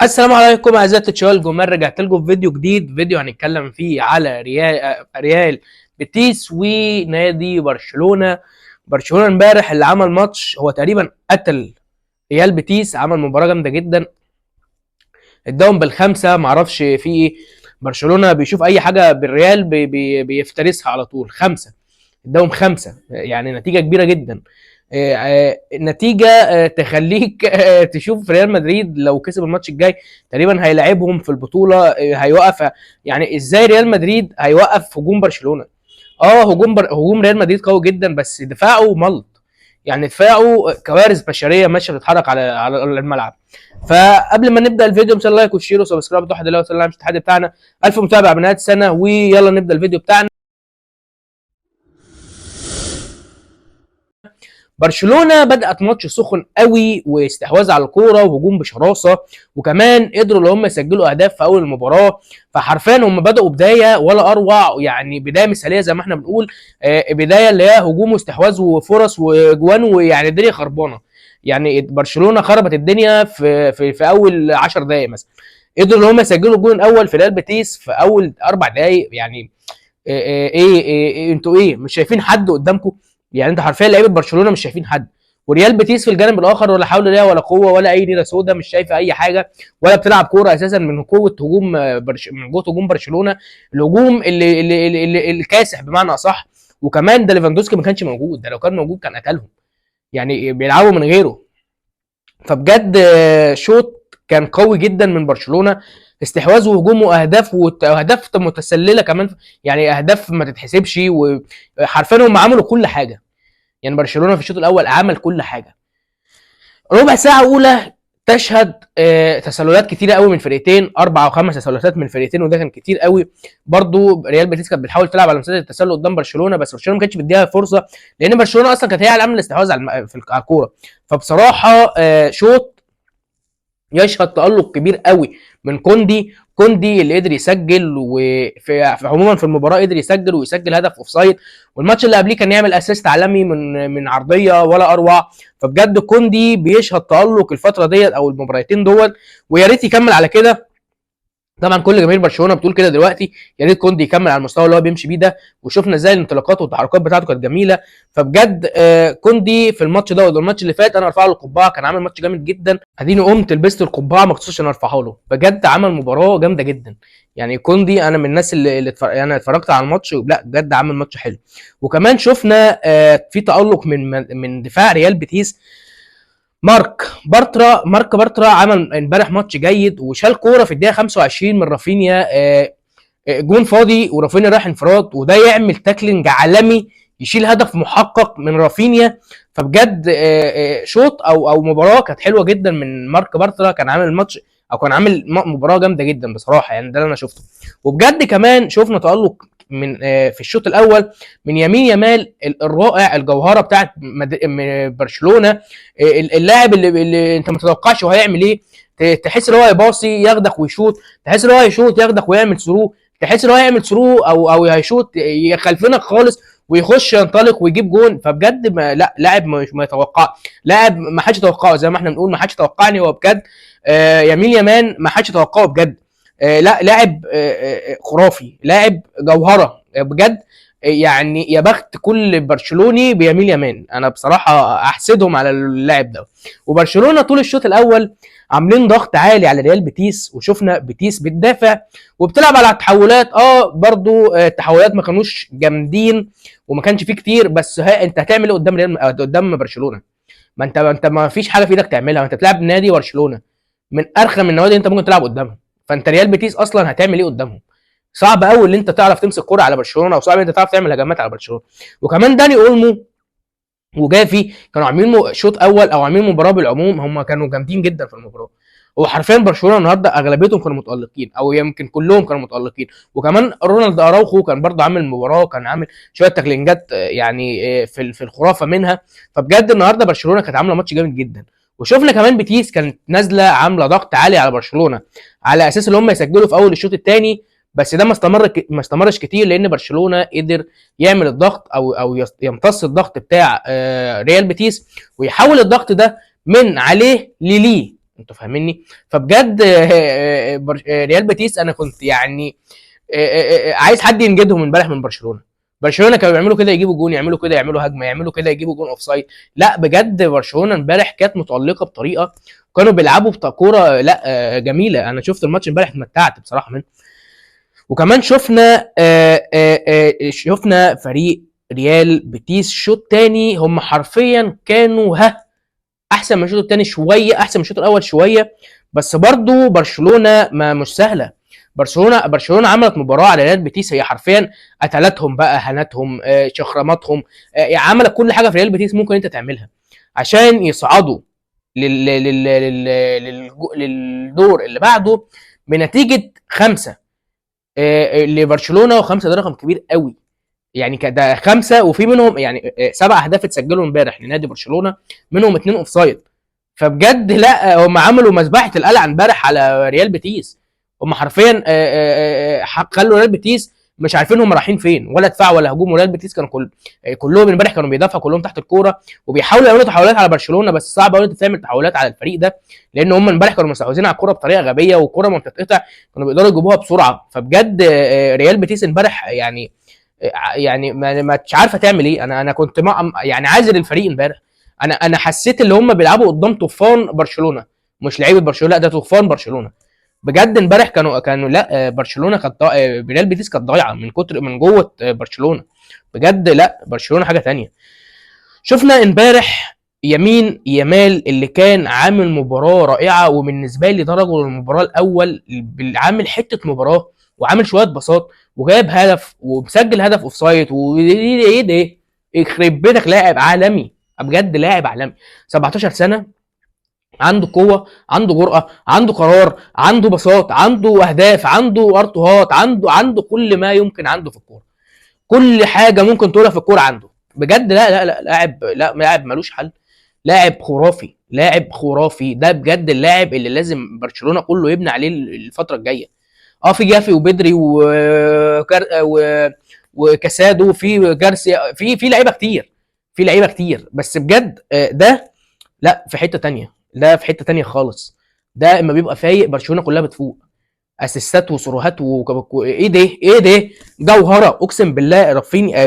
السلام عليكم اعزائي التشوال الجمال، رجعت لكم في فيديو جديد. فيديو هنتكلم فيه على ريال بيتيس ونادي برشلونة. برشلونة امبارح اللي عمل ماتش هو تقريبا قتل ريال بيتيس، عمل مباراة جامدة جدا، اداهم بالخمسة. معرفش في ايه، برشلونة بيشوف اي حاجة بالريال بي بي بيفترسها على طول. خمسة اداهم خمسة، يعني نتيجة كبيرة جدا. نتيجة تخليك تشوف ريال مدريد لو كسب الماتش الجاي تقريبا هيلاعبهم في البطولة، هيوقف. يعني ازاي ريال مدريد هيوقف هجوم برشلونة؟ هجوم ريال مدريد قوي جدا، بس دفاعه ملط، يعني دفاعه كوارث بشرية ماشية بتتحرك على الملعب. فقبل ما نبدا الفيديو مثلا like و share و subscribe توحد الله وسلم الاتحاد بتاعنا 1000 متابع من نهاية السنة، ويلا نبدا الفيديو بتاعنا. برشلونة بدات ماتش سخن قوي واستحواذ على الكورة وهجوم بشراسة، وكمان قدروا ان هم يسجلوا اهداف في اول المباراة. فحرفيا هم بداوا بداية ولا اروع، يعني بداية مثاليه زي ما احنا بنقول، بداية اللي هي هجوم واستحواذ وفرص وجوان، ويعني الدنيا خربانة. يعني برشلونة خربت الدنيا في في, في اول 10 دقائق مثلا، قدروا ان هم يسجلوا الجون الاول في ريال بيتيس في اول 4 دقائق. يعني ايه ايه, إيه انتوا ايه مش شايفين حد قدامكم؟ يعني انت حرفيا لعيبة برشلونة مش شايفين حد، وريال بيتيس في الجانب الاخر ولا حول ليها ولا قوة ولا اي نيله سودا، مش شايفه اي حاجة ولا بتلعب كورة اساسا من قوة هجوم من قوة هجوم برشلونة، الهجوم اللي اللي اللي, اللي الكاسح بمعنى اصح. وكمان ده ليفاندوسكي ما كانش موجود، ده لو كان موجود كان قتلهم، يعني بيلعبوا من غيره. فبجد شوط كان قوي جدا من برشلونة، استحواذ وهجوم واهداف، واهداف متسلله كمان، يعني اهداف ما تتحسبش، وحرفيا هم عملوا كل حاجة. يعني برشلونة في الشوط الاول عمل كل حاجة. ربع ساعة اولى تشهد تسللات كتيرة قوي من فرقتين، 4 او 5 تسللات من فرقتين، وده كان كتير قوي. برضو ريال بيتيس كانت بتحاول تلعب على مسألة التسلل قدام برشلونة، بس برشلونة ما كانتش بتديها فرصة، لان برشلونة اصلا كانت هي اللي عامله الاستحواذ على الكورة. فبصراحة شوط يشهد تألق كبير قوي من كوندي، كوندي اللي قدر يسجل، وفي عموما في المباراة قدر يسجل ويسجل هدف offside، والماتش اللي قبليه كان يعمل assist عالمي من عرضية ولا اروع. فبجد كوندي بيشهد تألق الفترة ديت او المباراتين دول، ويا ريت يكمل على كده. طبعا كل جماهير برشلونة بتقول كده دلوقتي، يا ريت كوندي يكمل على المستوى اللي هو بيمشي بيه ده، وشفنا ازاي الانطلاقات والتحركات بتاعته كانت جميلة. فبجد كوندي في الماتش ده والماتش اللي فات انا ارفع له القبعة، كان عامل ماتش جامد جدا. اديني قمت لبست القبعة مخصوص عشان ارفعها له، بجد عمل مباراة جامدة جدا. يعني كوندي انا من الناس اللي انا اتفرجت على الماتش، لا بجد عامل ماتش حلو. وكمان شفنا في تألق من دفاع ريال بيتيس. مارك بارترا عمل امبارح ماتش جيد، وشال كورة في الدقيقة 25 من رافينيا، جون فاضي ورافينيا رايح انفراد، وده يعمل tackling عالمي يشيل هدف محقق من رافينيا. فبجد شوط او مباراة كانت حلوة جدا من مارك بارترا، كان عامل ماتش او كان عامل مباراة جامدة جدا بصراحة، يعني ده اللي انا شفته. وبجد كمان شفنا تألق من في الشوط الاول من يمين يامال الرائع، الجوهرة بتاعت برشلونة، اللاعب اللي انت ما تتوقعش هو هيعمل ايه، تحس ان هو هيباصي ياخدك ويشوط، تحس ان هو هيشوط ياخدك ويعمل through، تحس ان هو هيعمل through او هيشوط يخلفنك خالص ويخش ينطلق ويجيب جون. فبجد ما لا لاعب ما يتوقع، لاعب ما حدش يتوقعه، زي ما احنا بنقول ما حدش يتوقعني هو بجد. يمين يامال ما حدش يتوقعه بجد. لا لاعب خرافي، لاعب جوهره، بجد. يعني يا بخت كل برشلوني بيمين يامال، انا بصراحة احسدهم على اللاعب ده. وبرشلونة طول الشوط الاول عاملين ضغط عالي على ريال بيتيس، وشفنا بيتيس بتدافع وبتلعب على التحولات. برضو التحولات ما كانوش جامدين وما كانش فيه كتير، بس انت هتعمل ايه قدام ريال، قدام برشلونة؟ ما انت ما فيش حاجة في ايدك تعملها، ما انت بتلعب نادي برشلونة من ارخم النوادي اللي انت ممكن تلعب قدامها. فانت ريال بيتيس اصلا هتعمل ايه قدامهم؟ صعب قوي ان انت تعرف تمسك كرة على برشلونة، او صعب ان انت تعرف تعمل هجمات على برشلونة. وكمان داني اولمو وجافي كانوا عاملين شوط اول او عاملين مباراة بالعموم، هم كانوا جامدين جدا في المباراة. هو حرفيا برشلونة النهارده اغلبيتهم كانوا متالقين، او يمكن كلهم كانوا متالقين. وكمان رونالد اراوخو كان برضه عامل مباراة، وكان عامل شوية تاكلينجات، يعني في الخرافة منها. فبجد النهارده برشلونة كانت عامله ماتش جامد جدا. وشفنا كمان بيتيس كانت نازله عامله ضغط عالي على برشلونة على اساس ان هم يسجلوا في اول الشوط الثاني، بس ده ما استمرش كتير، لان برشلونة قدر يعمل الضغط او يمتص الضغط بتاع ريال بيتيس، ويحول الضغط ده من عليه لليه. انتوا فاهميني؟ فبجد ريال بيتيس انا كنت يعني عايز حد ينجدهم امبارح من برشلونة. برشلونة كانوا بيعملوا كده يجيبوا جون، يعملوا كده يعملوا هجمة، يعملوا كده يجيبوا جون offside. لا بجد برشلونة امبارح كانت متالقه بطريقة، كانوا بيلعبوا بكوره لا جميلة. انا شفت الماتش امبارح اتمتعت بصراحة منه. وكمان شفنا شفنا فريق ريال بيتيس شوط تاني هم حرفيا كانوا احسن من الشوط التاني شوية، احسن من الشوط الاول شوية، بس برضو برشلونة ما مش سهلة. برشلونة عملت مباراة على ريال بيتيس، هي حرفيا قتلتهم بقى، هنتهم، شخرمتهم، عملت كل حاجة في ريال بيتيس ممكن انت تعملها عشان يصعدوا للدور اللي بعده بنتيجة 5 لبرشلونة. و5 ده رقم كبير قوي يعني، ده 5 وفي منهم يعني 7 اهداف اتسجلوا امبارح لنادي برشلونة، منهم 2 offside. فبجد لا هم عملوا مذبحه القلعة امبارح على ريال بيتيس. هم حرفيا خلوا ريال بيتيس مش عارفين هم رايحين فين، ولا دفاع ولا هجوم. وريال بيتيس كانوا كلهم امبارح كانوا بيدافعوا كلهم تحت الكورة وبيحاولوا يعملوا تحولات على برشلونة، بس صعب قوي انت تعمل تحولات على الفريق ده، لان هم امبارح كانوا مستحوذين على الكورة بطريقة غبية، والكوره ما بتتقطع كانوا بيقدروا يجيبوها بسرعة. فبجد ريال بيتيس امبارح يعني ما مش عارفه تعمل ايه. انا كنت يعني عازل الفريق امبارح. انا حسيت اللي هم بيلعبوا قدام طوفان برشلونة، مش لعيبة برشلونة، لا ده طوفان برشلونة بجد. امبارح كانوا لا برشلونة كانت ريال بيتيس كانت ضايعة من كتر من جوه برشلونة بجد. لا برشلونة حاجة تانية. شفنا امبارح يمين يامال اللي كان عامل مباراة رائعة، وبالنسبة لي ده رجل المباراة الاول، عامل حتة مباراة وعامل شوية باصات وجايب هدف ومسجل هدف offside، وايه ده يخرب بيتك، لاعب عالمي بجد، لاعب عالمي. 17 سنة، عنده قوة، عنده جرأه، عنده قرار، عنده باصات، عنده اهداف، عنده ارتوهات، عنده كل ما يمكن عنده في الكورة، كل حاجة ممكن تقولها في الكورة عنده بجد. لا لا لا لاعب، لا لاعب ملوش حل، لاعب خرافي، لاعب خرافي. ده بجد اللاعب اللي لازم برشلونة كله يبني عليه الفترة الجاية. في جافي وبدري وكاسادو، في جارسيا، في لعيبة كتير، في لعيبة كتير، بس بجد ده لا في حتة تانية، ده في حتة تانية خالص. ده اما بيبقى فايق برشلونة كلها بتفوق، اسيستات وسروهات ايه ده، ايه ده، جوهره اقسم بالله. رافينيا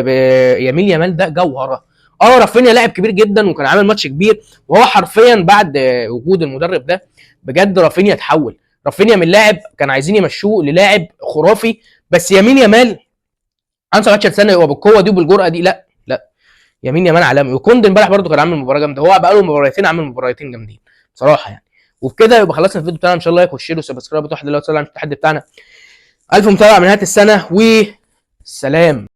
يمين يامال ده جوهره. رافينيا لاعب كبير جدا وكان عامل ماتش كبير، وهو حرفيا بعد وجود المدرب ده بجد رافينيا اتحول. رافينيا من لاعب كان عايزين يمشوه للاعب خرافي، بس يمين يامال عنده 17 سنة يبقى بالقوة دي وبالجرأه دي، لا لا يمين يامال عالمي. وكوندي امبارح برده كان عامل مباراة جامدة، هو بقى له مباراتين عامل مباراتين جامدين بصراحة يعني. وبكده يبقى خلصنا الفيديو بتاعنا، ان شاء الله like و share و subscribe وتحت دلوقتي على التحدي بتاعنا 1000 متابعه من نهاية السنة، وسلام.